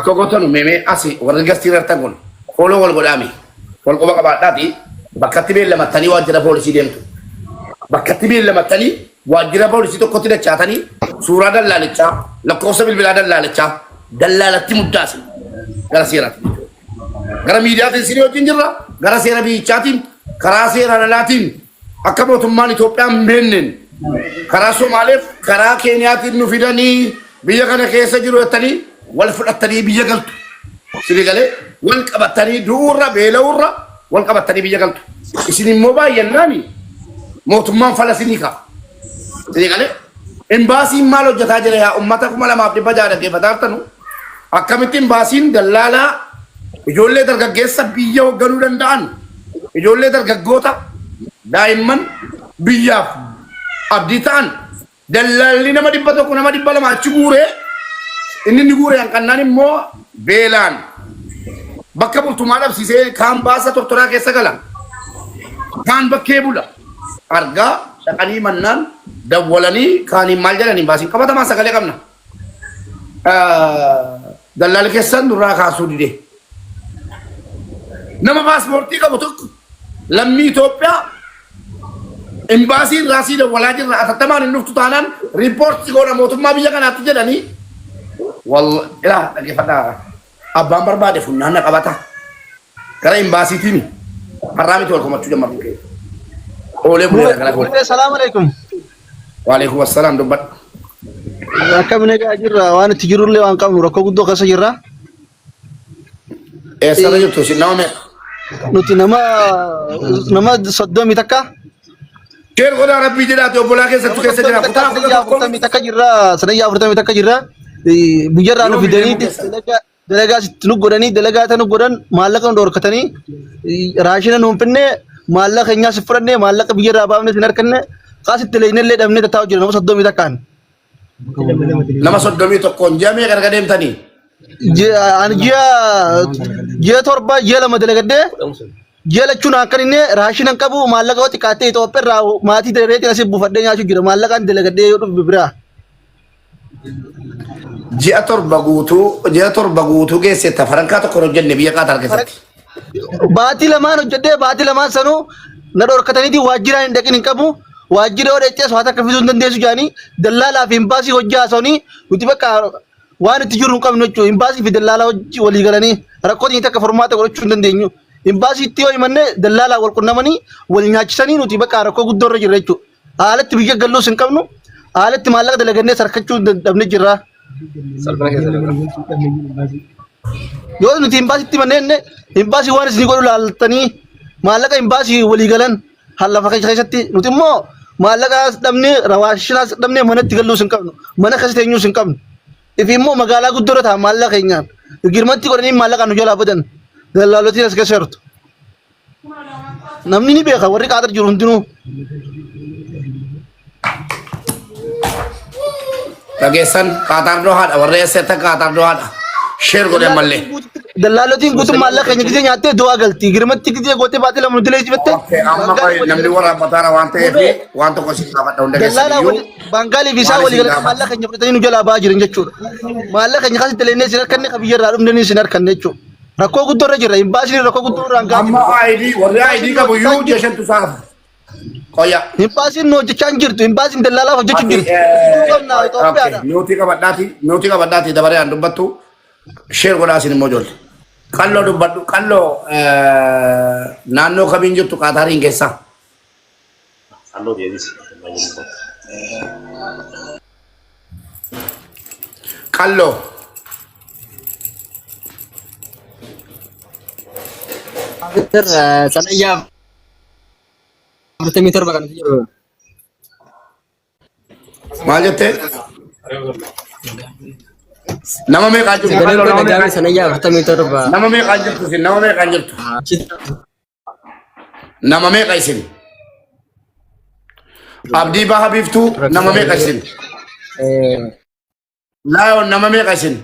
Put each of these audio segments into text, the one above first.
Akka gootanu meemee asi warri gastii irrattan kun fooloo wal godhaami. Wal quba qabaadhaati bakkatti beellamattanii waajjira poolisii deemtu. Bakkatti beellamattanii waajjira poolisii tokkotti dachaatanii suuraa dallaalichaa lakkoofsa bilbilaa dallaalichaa dallaalatti muddaasi gara seeraatti. Gara miidiyaatiin isin wajjin jirra gara seera biyyichaatiin karaa seeraan alaatiin akka mootummaan Itoophiyaa hin beekneen karaa Somaaleef karaa Keeniyaatiin nu fidanii biyya kana keessa jiru jettanii wal fudhattanii biyya galtu. Isin galee wal qabatanii du'uurra beela'uurra wal qabatanii biyya galtu. Isin immoo baay'annaani mootummaan fala isinii ka'a. Isin galee imbaasiin maal hojjetaa jira yaa uummata 2600 dhaggeeffataa jirtanu akkamitti imbaasiin dallaalaa ijoollee dargaggeessa biyya hoogganuu danda'an ijoollee dargaggoota daa'imman biyyaaf abdii ta'an Dallaalli nama 100 nama 200 achi guuree inni inni guure hanqannaan immoo beelaan bakka bultumaa dhabsiisee kaan baasa tortoraa keessa gala. Kaan bakkee bula. Argaa dhaqanii mannaan dawwalanii kaaniin maal jedhanii baasiin qabatamaa sagalee qabna. Dallaalli keessan nurraa kaasuu dide. Nama paaspoortii qabu tokko lammii Itoophiyaa imbaasii irraa sii dawwalaa jirra atattamaan hin dhuftu taanaan riippoortii goona mootummaa biyya kanaatti jedhanii wal ilaa dhaggeeffadhaa abbaan barbaade funyaan na qabata gara imbaasiitiin har'aa miti wal komachuu jammaruu kee oolee buleera gara goone. Salaamu alaikum. Waalaikum assalaam dubbadhu. Akkam nagaa jirra waan itti jirullee waan qabnu rakkoo guddoo keessa jirra. Eessarra jirtu isin nama meeqa? Nuti nama nama 31. Sheer godhaa rabbii jedhaati obbolaa keessattu keessa jira. Kutaa kudha Sanayyaa tokko 41 jirra. Sanayyaa 41 jirra. Biyyarraa nu Yoomi fidanii deemuu keessan? dalagaa dalagaa sitti nu godhanii dalagaa ta nu godhan maallaqa nu dhorkatanii raashina nu hin finne maallaqa keenyaa si fudhanne maallaqa biyyarraa baafne sin harkanne kaasitti leeynellee dhabnee tattaa'u jira nama 31n. Nama 31n ji'a meeqa erga deemtanii? Ani ji'a 7 ji'a 2 dalagadhee ji'a lachuun akkan inni raashina hin qabu maallaqa yoo xiqqaattee Itoophiyaa irraa maatii dalageetiin asii buufadhee nyaachuu jira maallaqaan dalagadhee yoo dhufe biraa. Ji'a 7 guutuu geessetta farankaa tokko hin hojjenne biyya Qaataar keessatti. Baatii lamaan hojjedhee baatii lamaan sanuu na dhorkataniiti waajjiraan hin dhaqin hin qabu. Waajjira yoo dhaqxees waan takka fiduu hin dandeessu jedhanii dallaalaa fi imbaasii hojii haasa'anii nuti bakka waan itti jiru hin qabnu jechuudha. Imbaasii fi dallaalaa hojii walii galanii rakkoo teenya takka furmaata godhachuu hin dandeenyu. Imbaasii itti yoo himanne dallaalaa wal qunnamanii wal nyaachisanii nuti bakka rakkoo guddoo irra jirra jechuudha. Haalatti biyya galluus hin qabnu haalatti maallaqa dalagannee sarkachuu dhabne jirra. Salphina keessa darba. Yoo nuti imbaasitti manneen imbaasii waan isin godhu laaltanii maallaqa imbaasii walii galan lafa keessatti nuti immoo maallaqa dhabnee rawaashinaas dhabnee manatti galluus hin qabnu mana keessa teenyuus hin qabnu. Ifi immoo magaalaa guddoo irra ta'a maallaqa keenyaan girmatti godhanii maallaqa nu jalaa badan dallaalotiin as keessa jirtu. Namni ni beeka warri qaaxar jiru hundinuu. Dhageessan Qaataar Dohaadha warri eessatti Qaataar Dohaadha. Sheer godhe mallee. Dallaalotiin guutuun maallaqa keenya gisee nyaattee du'aa galti. Girmatti gisee gootee baatee lama nuti leessifatte. Okay, amma qoy namni waraabbataara waan ta'eef waan tokko isin gaafadha hunda keessan Dallaalaa iyyuu. wali Baangaalii fi isaa Maal walii isin galanii gaafadha? maallaqa keenya fudhatanii nu jalaa ba'aa jiran jechuudha. Maallaqa keenya kaasitti leennee isin harkanne qabiyyee irraa dhumne isin harkanne jechuudha. Rakkoo guddoo irra jirra. Imbaasiin rakkoo guddoo irraan gahaa Amma jirti. ID warri ID qabu iyyuu ji'a shantu isaaf. Qoya. Imbaasiin nu hojjechaa hin jirtu. Imbaasiin dallaalaaf hojjechuu Ati jirti. Qabna Itoophiyaadha. nuutii qabadhaati nuutii qabadhaati dabaree aan dubbattu sheer godhaa isin immoo ijoollee. Qalloo dubbadhu qalloo naannoo kamiin jirtu Qaataariin keessaa. Halluu deebisi. Qalloo. Sanayyaa 47 kan jiru. Maal jettee? Nama meeqaa jirtu? Sagaleen Qalloo kun nama dhaga'ame meeqaa sanayyaa 47. nama meeqaa jirtu isin? Nama meeqaa jirtu? Nama meeqa isin? Abdii Baha Biiftuu nama meeqa isin? Laayoon nama meeqa isin?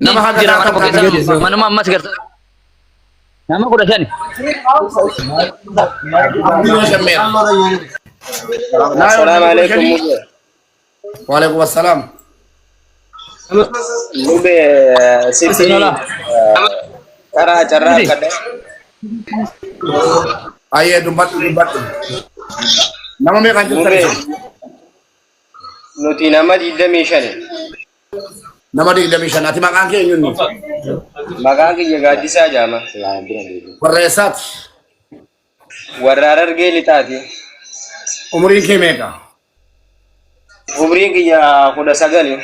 Nama haga Jira mana taatan koo taatan keessa manuma ammas garta nama 15. Abdii yoo shan meeqa? Laayoon Assalamu nama kudha alaikum. shanii? Waalaikum assalaam. Mube sitti Sinola. karaa carraa akkadha. Ayyee dubbadhu dubbadhu. Nama meeqaan jirtan Mube isin? nuti nama 25. Nama 25. Ati maqaan kee eenyuun? Maqaan kiyya Gaaddisaa Jaama. Warra eessaati? Warra Harargee Lixaati. Umriin kee meeqa? Umriin kiyya 19.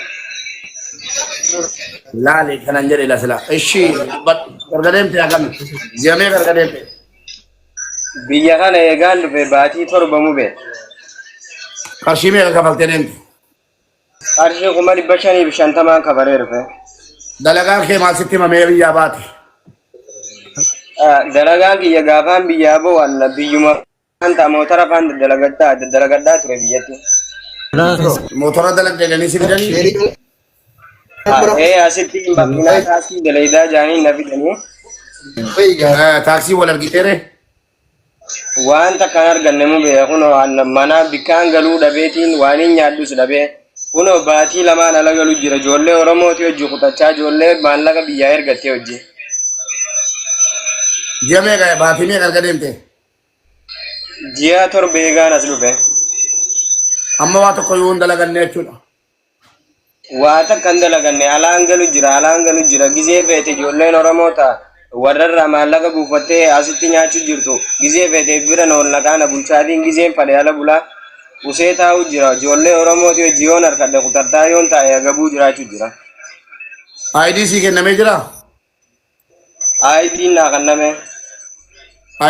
Laali kanan jedhe la sila. Ishi dubbadhu. Gargar deemte hagami? Ji'a meeqa gargar deemte? Biyya kana eegaan dhufe baatii 7 mube. Qarshii meeqa kafaltee deemte? Qarshii 550,000 kafalee dhufe. Dalagaan kee maal sitti himamee biyyaa baate? Dalagaan kiyya gaafaan biyyaa ba'u alla biyyuma faanta motora faan daddalagadhaa daddalagadhaa ture biyyatti. Motora dalagdanii si fidanii? Ee asitti makiinaa taaksii dalaydaa jaanii na fidanii. Taaksii wal argiteere? Waan takka hin arganne mube kunoo mana bikkaan galuu dhabeetiin waan hin nyaadhus dhabee kunoo baatii lamaan ala galu jira ijoollee Oromooti hojii kutachaa ijoollee maallaqa biyyaa ergattee hojii. Ji'a meeqa baatii meeqa erga deemte? Ji'a 7 eegaan as dhufe. Amma waa tokko yoo hin dalaganne jechuudha. Waa takka hin dalaganne alaan galu jira alaan galu jira gizee feete ijoolleen Oromoo ta warrarraa maallaqa buufattee asitti nyaachuu jirtu gizee feete bira na ol naqaa na bulchaatiin gizeen fadhe ala bulaa usee taa'u jira ijoollee Oromooti hojii yoon harkadhe kutartaa yoon taa'e agabuu jiraachuu jira. ID sii kennamee jiraa? ID naa kenname.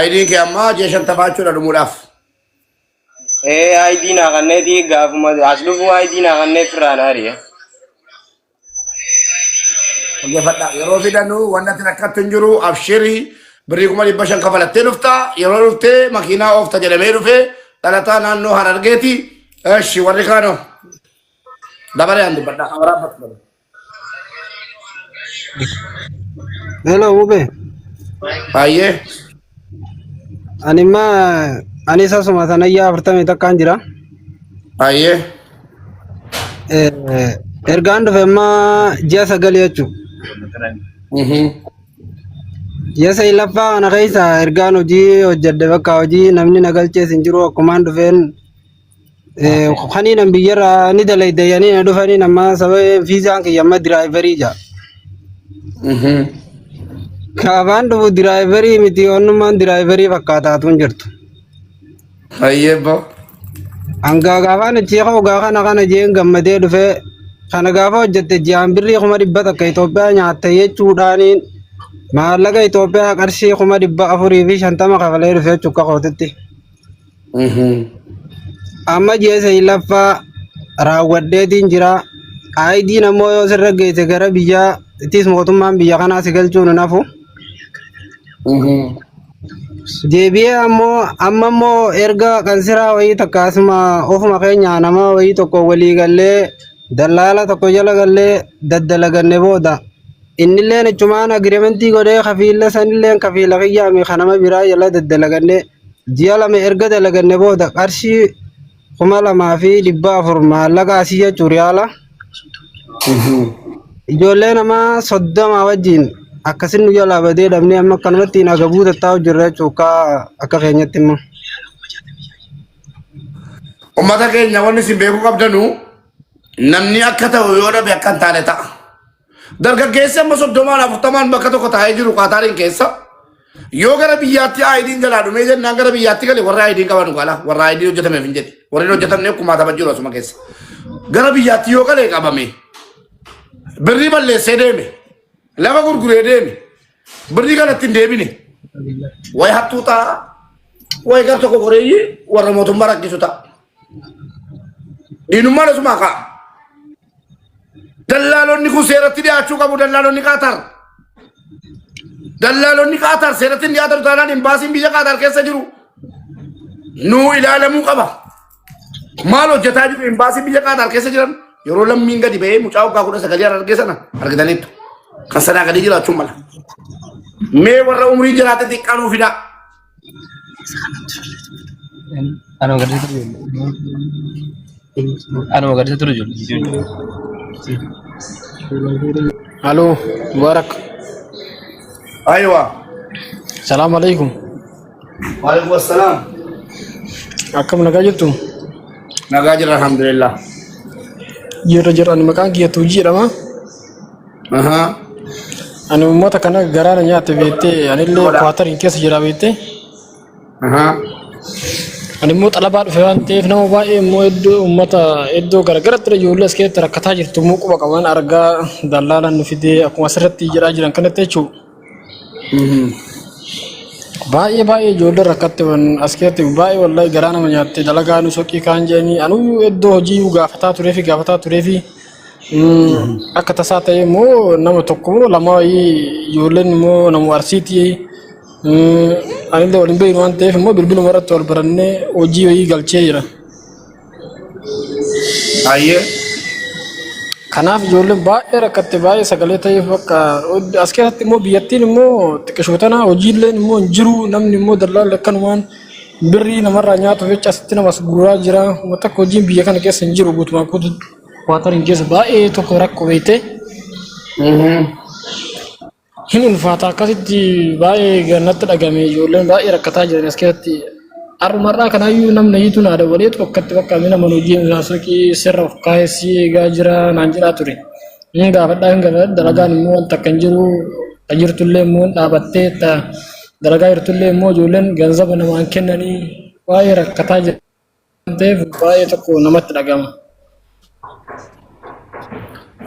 ID kee amma ji'a shantamaa jechuudha dhumuudhaaf. Ee ID naa kanneeti gaafuma as dhufuu ID naa kannee firraa na ari'e. Dhaggeeffadhaa. Yeroo fidanu wanti ati rakkattu hin jiru abshirii birrii 500,000 kafalattee dhufta yeroo dhuftee makiinaa oofta jedhamee dhufe dhalataa naannoo Harargeeti. Eshi warri kaanoo dabaree aan dubbadhaa waraabbattu malee. Hello, Mube. Baay'ee. Ani imma anis asuma sanayyaa 41n jira. Baay'ee. Ergaan dhufe imma ji'a 9 jechuudha. Ji'a saglaffaa kana keessa ergaan hojii hojjedhe bakka hojii namni na galchees hin jiru akkumaan dhufeen Kanii nan biyyarraa ni dalaydayanii na dhufanii nama sababa viizaan kiyya amma diraayivarii jaa. Kaabaan dhufu diraayivarii miti onnummaan diraayivarii fakkaataatu hin jirtu. Ayyeebbo. Hangaa gaafaan achii ka'u gaa kana kana jeen gammadee dhufee kana gaafa hojjette ji'aan birrii 100,000 Itoophiyaa nyaatte jechuudhaaniin maallaqa Itoophiyaa qarshii 450,000 kafalee dhufee cukka kootitti. Amma ji'a saglaffaa raawwadheetiin jira. ID'n ammoo yoo sirra geesse gara biyyaa ittis mootummaan biyya kanaa si galchuun hin hafu. Deebi'ee ammoo amma immoo erga qansiraa wayii takka asuma ofuma keenya nama wayii tokko walii gallee dallaala tokko jala gallee daddalaganne booda innilleen achumaan agirimentii godhee kafiila sanilleen kafiila kiyyaami kan nama biraa jala daddalaganne Ji'a 2 erga dalaganne booda qarshii 2,400 maallaqa asii jechuun riyaala. Ijoollee namaa 30 wajjin akkasin nu jalaa badee dhabnee amma akkanumatti hin agabuu tattaa'u jirra jechuun akka keenyatti immoo. Ummata keenya wanni isin beekuu qabdanu namni akka ta'u yoo dhabe akka hin taane ta'a. Dargaggeessi amma 30n 40n bakka tokko taa'ee jiru Qaataariin keessa yoo gara biyyaatti aayidiin jalaa dhumee jennaan gara biyyaatti gale warra aayidiin qaban gala warra aayidiin hojjetameef hin jedhe warri hin hojjetamne kumaatama jiru asuma keessa. Gara biyyaatti yoo gale qabame birrii balleessee deeme lafa gurguree deeme birrii kanatti hin deebine wayi hattuu ta'a wayi gar tokko goreeyyii warra mootummaa rakkisu ta'a. Diinummaan asumaa ka'a. Dallaalonni kun seeratti dhiyaachuu qabu dallaalonni Qaatar. Dallaalonni Qaatar seeratti hin dhiyaatan taanaan imbaasiin biyya Qaatar keessa jiru nuu ilaalamuu qaba. Maal hojjetaa jiru imbaasiin biyya Qaatar keessa jiran yeroo lammiin gadi ba'ee mucaa waggaa 19 argee sana argitaniittu. Kan sanaa gadi jiraachuu mala. Mee warra umrii jiraate xiqqaa nuu fidaa. Anuma gadisa ture ijoollee. Anuma gadisa ture ijoollee. Aloo, Mubarak. Aywa. Salaam alaikum. Waalaikum assalaam. Akkam nagaa jirtu? Nagaa jira alhamdulillah. Jirra jirra ani maqaan kiyya Tuujii jedhama. Aha. Ani uummata kana garaa na nyaate beektee anillee kwaatariin keessa jira beektee. Aha. Ani immoo xalabaa dhufe waan ta'eef nama baay'ee immoo iddoo uummata iddoo garagaratti ijoollee as keessatti rakkataa jirtu immoo quba qaban argaa dallaalaan nu fidee akkuma asirratti jedhaa jiran kanatti jechuudha. Baay'ee baay'ee ijoollee rakkatte as keessatti baay'ee wallahi garaa nama nyaatte dalagaa nu soqii kaan jedhanii anuu iddoo hojii gaafataa turee fi gaafataa turee fi akka tasaa ta'e immoo nama tokko moo lama wayii ijoolleen immoo nama arsiitii anillee waliin beeknu waan ta'eef immoo bilbiluma irratti wal barannee hojii wayii galchee jira. Ayyee. Kanaaf ijoolleen baay'ee rakkatte baay'ee sagalee ta'eef bakka as keessatti immoo biyyattiin immoo xiqqishoo tana hojiilleen immoo hin jiru namni immoo dallaalli akkanumaan birrii namarraa nyaatuuf jecha asitti namas guuraa jira. Wanta akka hojiin biyya kana keessa hin jiru guutumaan guututti waatariin keessa baay'ee tokko rakkoo beekte. Hin ulfaata akkasitti baay'ee natti dhagame ijoolleen baay'ee rakkataa jiran as keessatti. Har'umarraa kanaayyuu namni hiitu naa dawwaleetu akkatti bakka mina mana hojii soqii sirra of kaayessi eegaa jira naan jedhaa ture. Hin gaafadhaa hin gaafadhaa dalagaan immoo wanta akka hin jiru ta jirtullee immoo dhaabattee ta dalagaa jirtullee immoo ijoolleen ganzaba namaan kennanii baay'ee rakkataa jiran ta'eef baay'ee tokko namatti dhagama.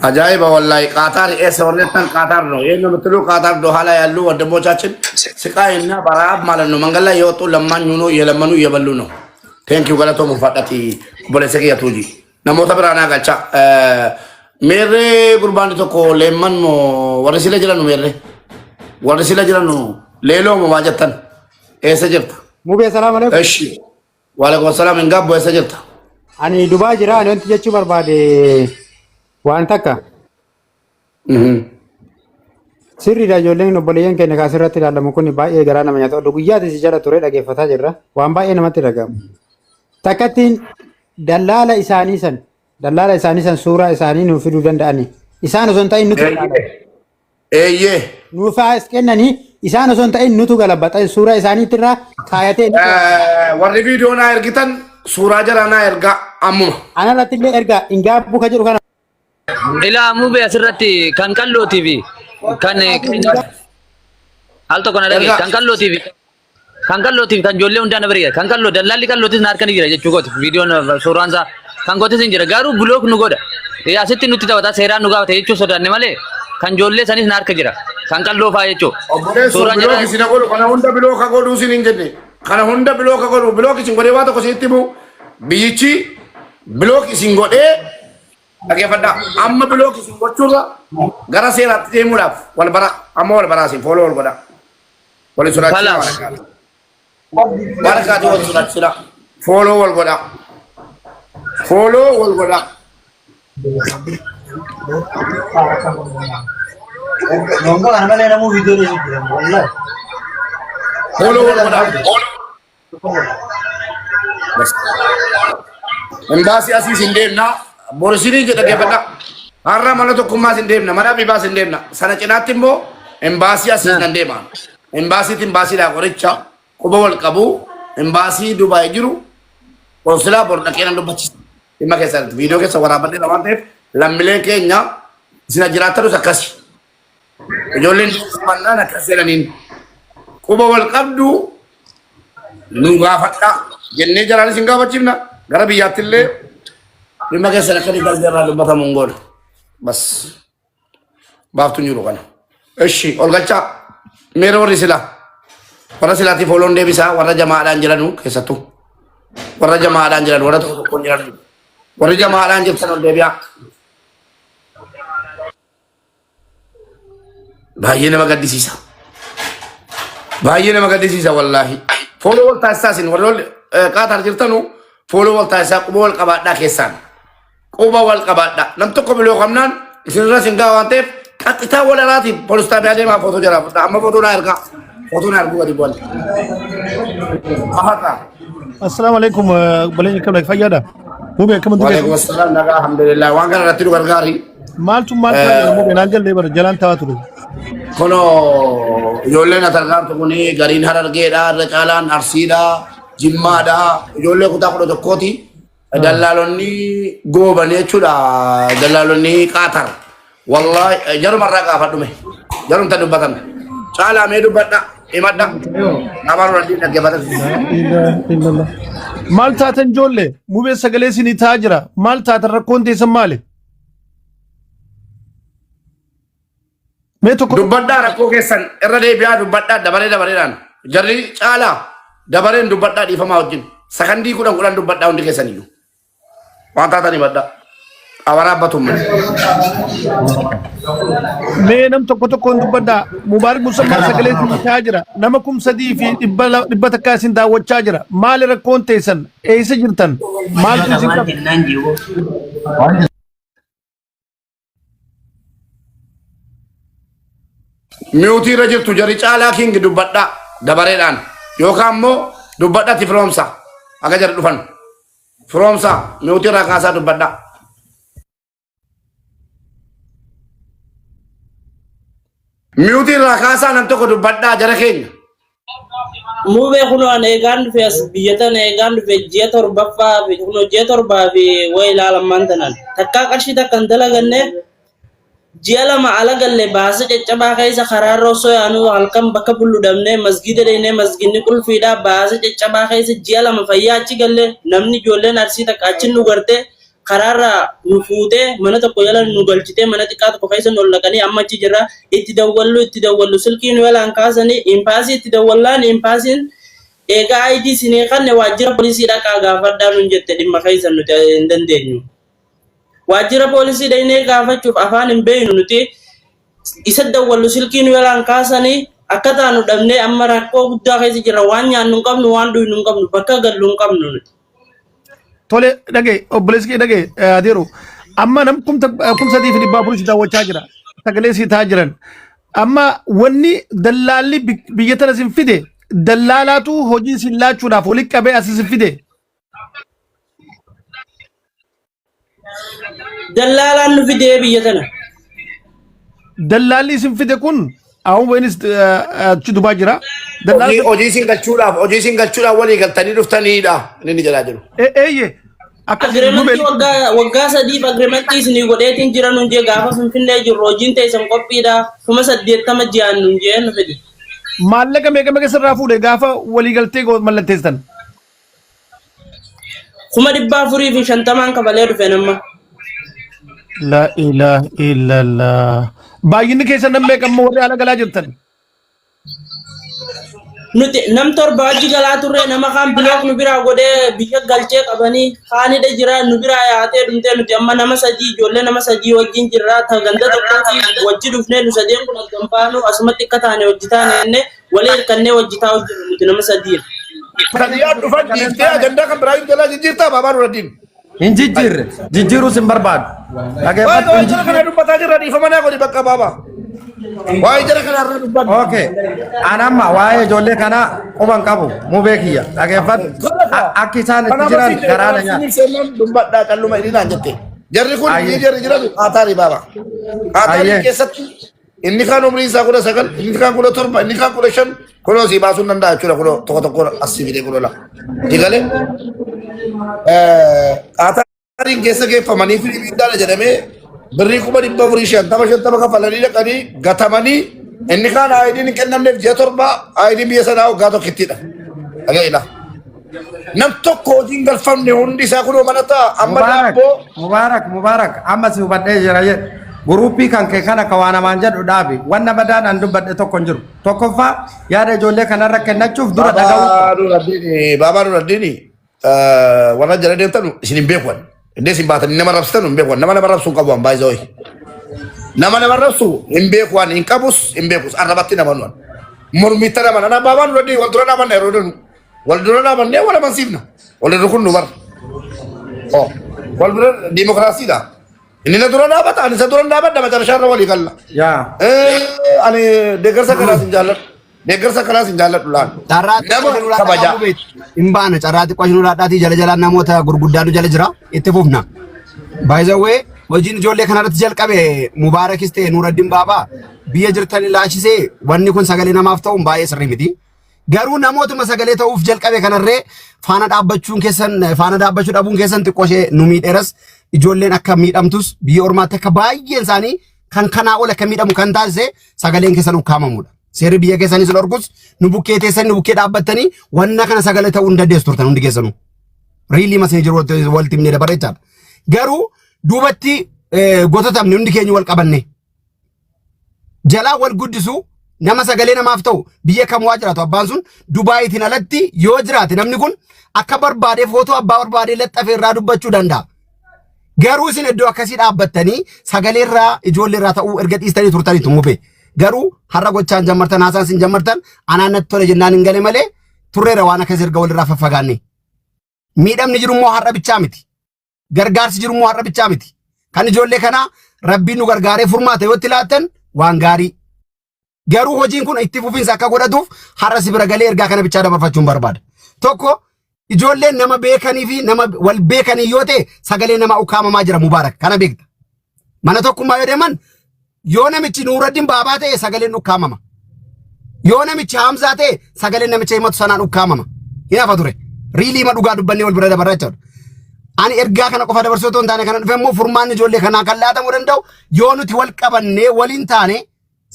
Ajaa'iba wallahi Qaataar eessa warri jettan Qaataar ነው ይሄን ነው የምትሉ ቃታር ዶሃ ላይ ያሉ ወንድሞቻችን ስቃይና በረሃብ ማለት ነው። መንገድ ላይ የወጡ ለማኝ ሆኖ እየለመኑ እየበሉ ነው። Thank you galatoomi fadhati obboleessa kiyya Tuuji. Namoota biraa naa galcha. Meerree gurbaan tokko leemman moo warri sila jiran meerree warri sila jiran leeloo moo maal jettan eessa jirta? Mubee salaam alaikum. Eshi. Waalaikum salaam hin gaabbu eessa jirta? Ani Dubaa jira. Ani wanti jechuu barbaade waan takka. Sirriidha ijoolleen obboleeyyan keenya kaasirratti ilaalamu kun baay'ee garaa nama nyaata. Oduu guyyaati si jala ture dhageeffataa jirra. Waan baay'ee namatti dhagahamu. Takkattiin dallaala isaanii san suuraa isaanii nuuf fiduu danda'ani. Isaan osoo hin ta'in nutu Eeyyee. nuuf as kennanii isaan osoo hin ta'in nutu galabaxa suuraa isaaniitirraa kaayatee Warri viidiyoo naa ergitan suuraa jala naa ergaa ammuma. Anarratti illee ergaa hin gaabbu ka jedhu kana. Ilaa mubee asirratti kan qallootii fi kan al tokko na dhagaye kan qallootii fi kan ijoollee hundaa na bira jira. Kan qalloo dallaalli qallootis na harka ni jira jechuu kooti viidiyoon suuraan isaa kan kootis hin jira garuu block nu godha. Asitti nutti taphata seeraan nu gaafata jechuu sodaanne malee kan ijoollee sanis na harka jira kan qalloo fa'aa jechuu. Obboleessoo Suuraan block jira isin godhu kana hunda block godhuu isin hin jenne. Kana hunda block godhu block isin godhee waa tokko isinitti himu biyyichi block isin godhee dhaggeeffadhaa. Amma block isin gochuurra gara seeraatti deemuudhaaf wal bara amma wal baraa isin follow wal godha. Wal sodaachisaa Kalaas. Barakaati wal sodaachisa. Follow wal godha. Follow wal godha. Nonga kana malee namuu viidiyoo ni jira wallahi. Follow wal godha. Bas. Embaasii asii hin deemna. Borisinii jedha dhaggeeffadha. Har'a mana tokkummaas hin deemna. Mana bibaas hin deemna. Sana cinaatti immoo embaasii asii nan deema. Embaasiitti embaasiidhaa qoricha quba wal qabu embaasii Dubaay jiru konsilaa bor dhaqee nan dubbachiisa. Dhimma keessatti viidiyoo keessa waraabadheera waan ta'eef lammiileen keenya isin jiraatanus akkasi. Ijoolleen mannaan akkas jedhaniin quba wal qabdu nu gaafadha jennee jaraanis hin gaafachiifna gara biyyaatti illee dhimma keessan akka inni galjarraa dubbatamu hin goone. Bas baaftu hin jiru kana. Ishi ol galchaa meera warri silaa warra silaatiif follow'n deebisaa warra jamaadhaan jiranu keessattuu warra jamaadhaan jiran warra tokko tokkoon jiran warri jamaadhaan jirtan ol deebi'aa. Baay'ee nama gaddisiisa. Baay'ee nama gaddisiisa wallaahi. Follow wal taasisaa isin warri ol qaatar jirtanu follow wal taasisaa quba wal qabaadhaa keessaan. Quba wal qabaadhaa. Nam tokko block qabnaan isinirra isin gaa waan ta'eef qaxxitaa wal alaatiin poolis xaabiyaa deemaa footoo jalaa fudhaa. Amma footoo naa ergaa. Footoo naa erguu gadi bu'an. Afataa. Assalaamu alaikum obboleeyyan kam fayyaadha. Mubee akkam Waalaikum assalaam nagaa alhamdulillah waan kana irratti nu gargaari. Maaltu maal ta'aa jira mubee naan jallee bara jalaan ta'aa ture. Kunoo ijoolleen as argaamtu kun gariin Harargeedha, irra caalaan Arsiidha, Jimmaadha, ijoollee kutaa 11ti. Dallaalonni gooban jechuudha, dallaalonni Qaatar. Wallaahi jaruma irraa gaafadhume, jarumta dubbatan. Caalaa mee dubbadha, himadha. Afaan Oromootiin dhaggeeffatan. Illallah. Maal taatan ijoollee? Mubee sagalee isinii ta'aa jira. Maal taatan rakkoon teessan maali? Mee tokko Dubbadhaa rakkoo keessan irra deebi'aa dubbadhaa dabaree dabareedhaan. Jarri caalaa dabareen dubbadhaa dhiifamaa wajjin. Sakandii 10 10 dubbadhaa hundi keessan iyyuu. Waan taatan himadhaa. Awaraabbatum malee. Mee nam tokko tokkoon dubbadhaa. Mubaarik Musammaa sagalee isin ta'aa jira. Nama 3100 isin daawwachaa jira. Maali rakkoon teessan? Eessa jirtan? Maaltu isin qabe? Miyuutii irra jirtu jarri caalaa king dubbadhaa dabareedhaan yookaan immoo dubbadhati firoomsa akka jarri dhufan firoomsa miyuutii irraa kaasaa dubbadhaa. Miyuutii irraa kaasaa nam tokko dubbadhaa jara keenya. Mubee kunoo an eegaan dhufe as biyya tana eegaan dhufe ji'a torbaffaa fi kunoo ji'a torbaa fi wayi ilaalammaan tanaan takkaa qarshii takka hin dalaganne ji'a 2 ala galle baasa caccabaa keessa karaarra osoo yaanuu halkan bakka bullu dhabnee masgiida dheynee masgiidni qulfiidha baasa caccabaa keessa ji'a 2 fayyaa achi galle namni ijoolleen arsii takka achin nu garte karaarraa nu fuutee mana tokko jala nu galchitee mana xiqqaa tokko keessa nu ol naqanii amma achi jirra itti dawwallu itti dawwallu silkii nu jalaan kaasanii impaasii itti dawwallaan impaasiin eegaa ID isinii kanne waajjira poolisii dhaqaa gaafadhaa nun jette dhimma keessan nuti hin dandeenyu. Waajjira poolisii dhaynee gaafachuuf afaan hin beeknu nuti isa dawwallu silkii nu jalaan kaasanii akka taanu dhabnee amma rakkoo guddaa keessa jirra waan nyaannu hin qabnu waan dhuynu hin qabnu bakka gallu hin qabnu nuti. Tole dhagaye obboleessi kee dhagaye adeero amma nam 3400 si daawwachaa jira sagalee si ta'aa jiran amma wanni dallaalli biyya tana sin fide dallaalaatu hojii sin laachuudhaaf walitti qabee as sin fide. Dallaalaan nu fidee biyya tana. Dallaalli isin fide kun ahun wayinis achi Dubaa jira. Hojii hojii isin galchuudhaaf hojii isin galchuudhaaf walii galtanii dhuftaniidha inni inni jedhaa jiru. Eeyye akkas Agreementii waggaa waggaa sadiif agreementii isinii godheetiin jira nuun jee gaafa Finfinnee jirru hojiin teessan qophiidha 80,000 ji'aan nuun jee nu fide. Maallaqa meeqa meeqa sirraa fuudhe gaafa walii galtee mallatteessitan? 450,000n kafalee dhufe nama. La ilaha illallah. Baay'inni keessan nam meeqa amma warri ala galaa jirtan? Nuti nam torba wajji galaa turre nama kaan bilook nu biraa godhee biyya galchee qabanii kaanidha jira nu biraa yaatee dhumtee nuti amma nama sadii ijoollee nama sadii wajjin jirra ta ganda tokkooti wajji dhufnee nu sadeen kun addan baanu asumatti akka taane wajji taane jennee Walii hirkannee wajji taa'u jirra nuti nama sadiin. Kan yaa dhufan dhiiftee ajandaa kan biraa jalaa jijjiirtaa baabaa Nuraddiin. Hin jijjiirre. Jijjiiruus hin barbaadu. Dhaggeeffadhu. Waa'ee jara kana dubbataa jirra dhiifama naa godhi bakka baabaa. Waa'ee jara kana irraa dubbadhu. Okay. An amma waa'ee ijoollee kanaa quban qabu. Mubee kiyya. Dhaggeeffadhu. Akki isaan itti Kanaaf jiran asiin garaa na kanaaf nyaata. siiniif seenaan dubbadhaa calluma idinaan jette. Jarri kun Ayyee. biyyi jarri jiratu Qaataarii baaba. Qaataarii Ayyee. keessatti Inni kaan umriin isaa 19, inni kaan 17, inni kaan 15 kunoo sii baasuu hin danda'a jechuudha kunoo tokko tokko as sii fidee kunoo lama. Digalee Qaataariin keessa geeffamanii firii miidhaadha jedhamee birrii 450,000 50 kaffalanii dhaqanii gatamanii inni kaan aayidiin hin kennamneef ji'a 7 aayidiin biyya sanaa waggaa tokkittidha. Dhaga'iidha. Nam tokko hojiin galfamne hundi isaa kunoo mana ta'a amma Mubaarak, daabboo Mubaarak, Mubaarak, amma si hubadhee jira jedhe. Guruuppii kan kee kana ka waa namaan jedhu dhaabi. Wanna badaan an dubbadhe tokko hin jiru. Tokkoffaa yaada ijoollee kanarra kennachuuf dura dhaga'uu Baabaa qaba. Nuraddiini, Baabaa Nuraddiini, warra jala deemtanu isin hin beeku ani. Indee isin baatanii nama rabsitanu hin beeku ani. Nama nama rabsu hin qabu an baay'ee ho'i. Nama nama rabsu hin beeku ani hin qabus hin beekus arrabatti nama nuan. Mormitta nama nana Baabaa Nuraddiini wal dura dhaabanna yeroo danu. Wal dura dhaabannee wal amansiifna. Wal irra kun nu bar. Oh, wal dura diimokiraasiidha. Inni na dura dhaabata, ani isa dura dhaabadha, macarashaa irra walii galla. Yaa. Ani deeggarsa kanaas hin jaalladhu. Deeggarsa kanaas hin jaalladhu laal. Carraa Nama xiqqoo nurraa kabajaa. qabu beektu. Hin baana carraa xiqqoo nurraa dhaatii jala jalaan namoota gurguddaatu jala jira itti fufna. By the way Hojiin ijoollee kanarratti jalqabe Mubaarakis ta'e Nuuraddin Baabaa biyya jirtan ilaalchisee wanni kun sagalee namaaf ta'uun baay'ee sirrii miti. Garuu namootuma sagalee ta'uuf jalqabe kanarree faana dhaabbachuun keessan faana dhaabbachuu dhabuun keessan xiqqoo ishee nu miidheeras ijoolleen akka miidhamtus biyya ormaatti akka baay'een isaanii kan kanaa ol akka miidhamu kan taasise sagaleen keessan ukkaamamudha. Seerri biyya keessanii sin dhorkus nu bukkee teessan nu bukkee dhaabbattanii wanna kana sagalee ta'uu hin dandeessu turtan hundi keessanuu. Riilii masee jiru walitti himnee dabarre jechaadha. Garuu duubatti gototamne hundi keenya wal qabanne. Jalaa wal guddisu nama sagalee namaaf ta'u biyya kam waa jiraatu abbaan sun Dubaayitiin alatti yoo jiraate namni kun akka barbaadee footoo abbaa barbaadee laxxafee irraa dubbachuu danda'a. Garuu isin iddoo akkasii dhaabbattanii sagalee irraa ijoollee irraa ta'uu erga dhiistanii turtaniitu mube. Garuu har'a gochaan jammartan haasaan isin jammartan anaan natti tole jennaan hin gale malee turreera waan akkasii erga walirraa faffagaanne. Miidhamni jiru immoo har'a bichaa miti. Gargaarsi jiru immoo har'a bichaa miti. Kan ijoollee kanaa rabbiin nu gargaaree furmaata yoo itti laattan waan gaarii. Garuu hojiin kun itti fufiinsa akka godhatuuf har'a si bira galee ergaa kana bichaa dabarfachuun barbaada. Tokko ijoolleen nama beekanii fi nama wal beekanii yoo ta'e sagalee namaa ukkaamamaa jira Mubaarak kana beekta. Mana tokkummaa yoo deeman yoo namichi Nuuraddin Baabaa ta'e sagaleen ukkaamama. Yoo namichi Hamzaa ta'e sagaleen namicha himatu sanaan ukkaamama. Hin hafa ture. Riilii ma dhugaa dubbannee wal bira dabarra jechuudha. Ani ergaa kana qofa dabarsuu otoo hin taane kana dhufe immoo furmaanni ijoollee kanaa kan laatamuu danda'u yoo nuti wal qabannee waliin taane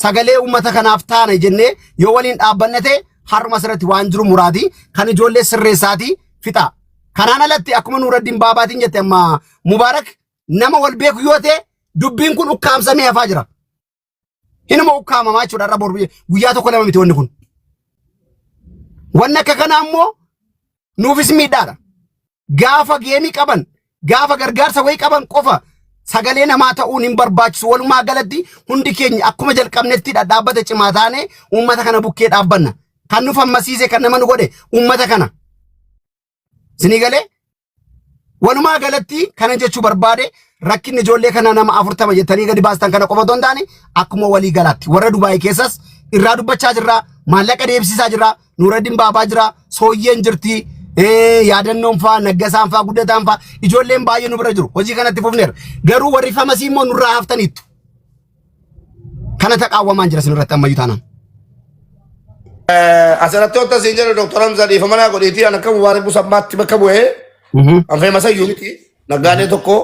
sagalee uummata kanaaf taane jennee yoo waliin dhaabbanne ta'e har'uma asirratti waan jiru muraatii kan ijoollee sirreessaatii fixa. Kanaan alatti akkuma Nuuraddin Baabaatiin jette amma Mubaarak nama wal beeku yoo ta'e dubbiin kun ukkaamsamee hafaa jira. Hinuma ukkaamamaa jechuudha har'a boru guyyaa tokko lama miti wanni kun. Wanni akka kanaa immoo nuufis miidhaadha. Gaafa geemii qaban, gaafa gargaarsa wayii qaban qofa sagalee namaa ta'uun hin barbaachisu. Walumaa galatti hundi keenya akkuma jalqabnetti dhadhaabbata cimaa taane uummata kana bukkee dhaabbanna. Kan nu fammasiise kan nama nu godhe uummata kana. Sinii galee Walumaa galatti kana jechuu barbaade rakkinni ijoollee kana nama 40 jettanii gadi baastan kana qofa otoo hin taane akkuma walii galaatti warra Dubaay keessas irraa dubbachaa jirra maallaqa deebisisaa jirra Nuuraddin Baabaa jira Sooyyeen jirti yaadannoon faa Naggasaan faa Guddataan faa ijoolleen baay'ee nu bira jiru hojii kanatti fufneerra garuu warri famasii immoo nurraa haftaniittu kana taqaawwamaan jira isinirratti ammayyuu taanaan. Asirratti wanta siin jedhu Dr. Hamza dhiifama naa godhiitii an akka Mubaarak Musammaatti bakka bu'ee an feemasa iyyuu miti naggaadee tokko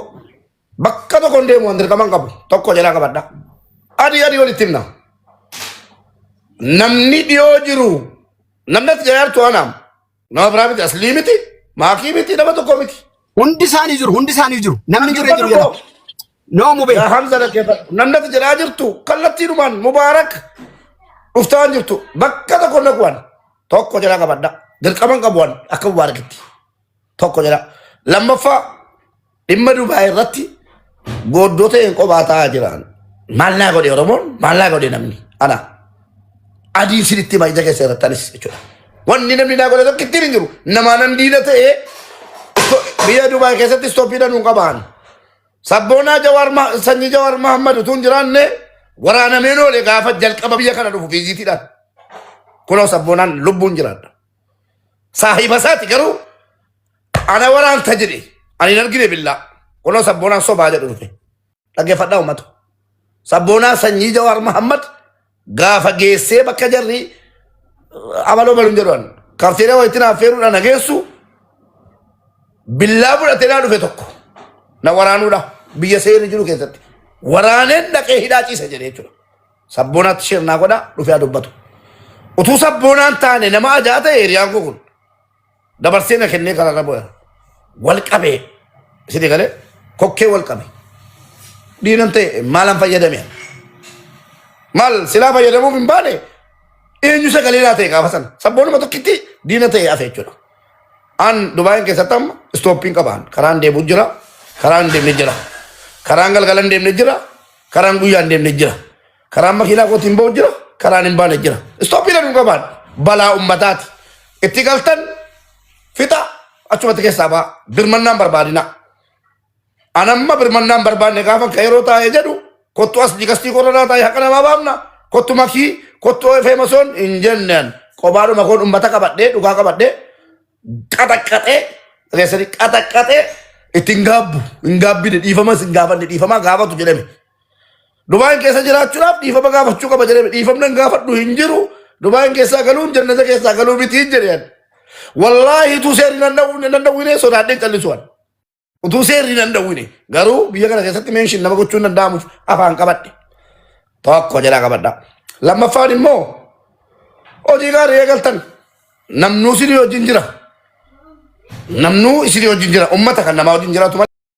bakka tokko hin deemu an dirqama hin qabu tokko jalaa qabadha. Adii adii walitti himna. Namni dhiyoo jiru namni ati jaartu anaam nama biraa miti aslii miti maakii miti nama tokko miti. Hundi isaanii jiru hundi isaanii jiru namni jiru jiru jedha. No mubee. Yaa Hamza dhaggeeffadhu. Namni ati jedhaa jirtu kallattiidhumaan Mubaarak dhuftaan jirtu bakka tokko naquwan tokko jedhaa qabadha. Dirqama hin qabu akka Mubaarakitti tokko jedha. Lammaffaa dhimma Dubaay irratti gooddoo ta'een qophaa taa'aa jiran. Maal naa godhe Oromoon maal naa godhe namni ana. Adiin sinitti hima ija keessa irratti anis jechuudha. Wanni namni naa godhe tokko ittiin hin jiru. Namaa nan diina ta'ee biyya Dubaay keessatti istooppiidhaan nuun qabaan. Sabboonaa Jawaar sanyii Jawaar Mahammad utuu hin jiraanne waraanameen oole gaafa jalqaba biyya kana dhufu fiiziitiidhaan. Kunoo sabboonaan lubbuun jiraadha. Saahiba isaati garuu ana waraanta jedhe ani hin argine billaa. Kunoo sabboonaan sobaa jedhu dhufe. Dhaggeeffadhaa uummata. Sabboonaa sanyii Jawaar Mahammad gaafa geessee bakka jarri amaloo baluun jedhan kafteeraa wayitti naaf feeruudhaan na geessu billaa fudhatee naa dhufe tokko na waraanuudha biyya seerri jiru keessatti waraaneen dhaqee hidhaa ciisa jedhee jechuudha. Sabboonaatti shirnaa godha dhufee haa dubbatu. Utuu sabboonaan taane nama ajaa ta'e hiriyaan koo kun dabarsee na kennee karaarra bu'e. Wal qabee isin galee kokkee wal qabe. Diinan ta'e maalan fayyadame? Maal silaa fayyadamuuf hin baane eenyu sagalee naa ta'e gaafa sana sabboonuma tokkitti diina ta'e hafe jechuudha. An Dubaayin keessatti amma istooppiin qabaan karaan deemu jira karaan hin deemne jira karaan galgala hin deemne jira karaan guyyaa hin deemne jira karaan makiinaa kootiin ba'u jira karaan hin baane jira istooppiin hin qabaan balaa ummataati itti galtan fixa achumatti keessaa ba'a birmannaan barbaadina. Anamma birmannaan barbaanne gaafa ka yeroo taa'ee jedhu kottu as jigastii koronaa taa'ee haqa namaa baafna kottu makii kottu feemasoon hin jenneen qobaadhuma koon ummata qabadhee dhugaa qabadhee qaxaqqaxee dhageessanii qaxaqqaxee Itti hin gaabbu, hin gaabbine, dhiifamas hin gaafanne, dhiifamaa gaafatu jedhame. Dubaayin keessa jiraachuudhaaf dhiifama gaafachuu qaba jedhame. Dhiifamni hin gaafadhu hin jiru. Dubaayin keessaa galuun jannata keessaa galuu miti hin jedhe. Wallaahi utuu seerri nan dhawwine sodaadheen callisu ani. Utuu seerri nan dhawwine garuu biyya kana keessatti meenshin nama gochuun danda'amuuf afaan qabadhe. Tokko jedhaa qabadha. Lammaffaan immoo hojii gaarii eegaltan namnuu isinii wajjin jira. Namnuu isinii wajjin jira. Ummata kan namaa wajjin jiraatu malee.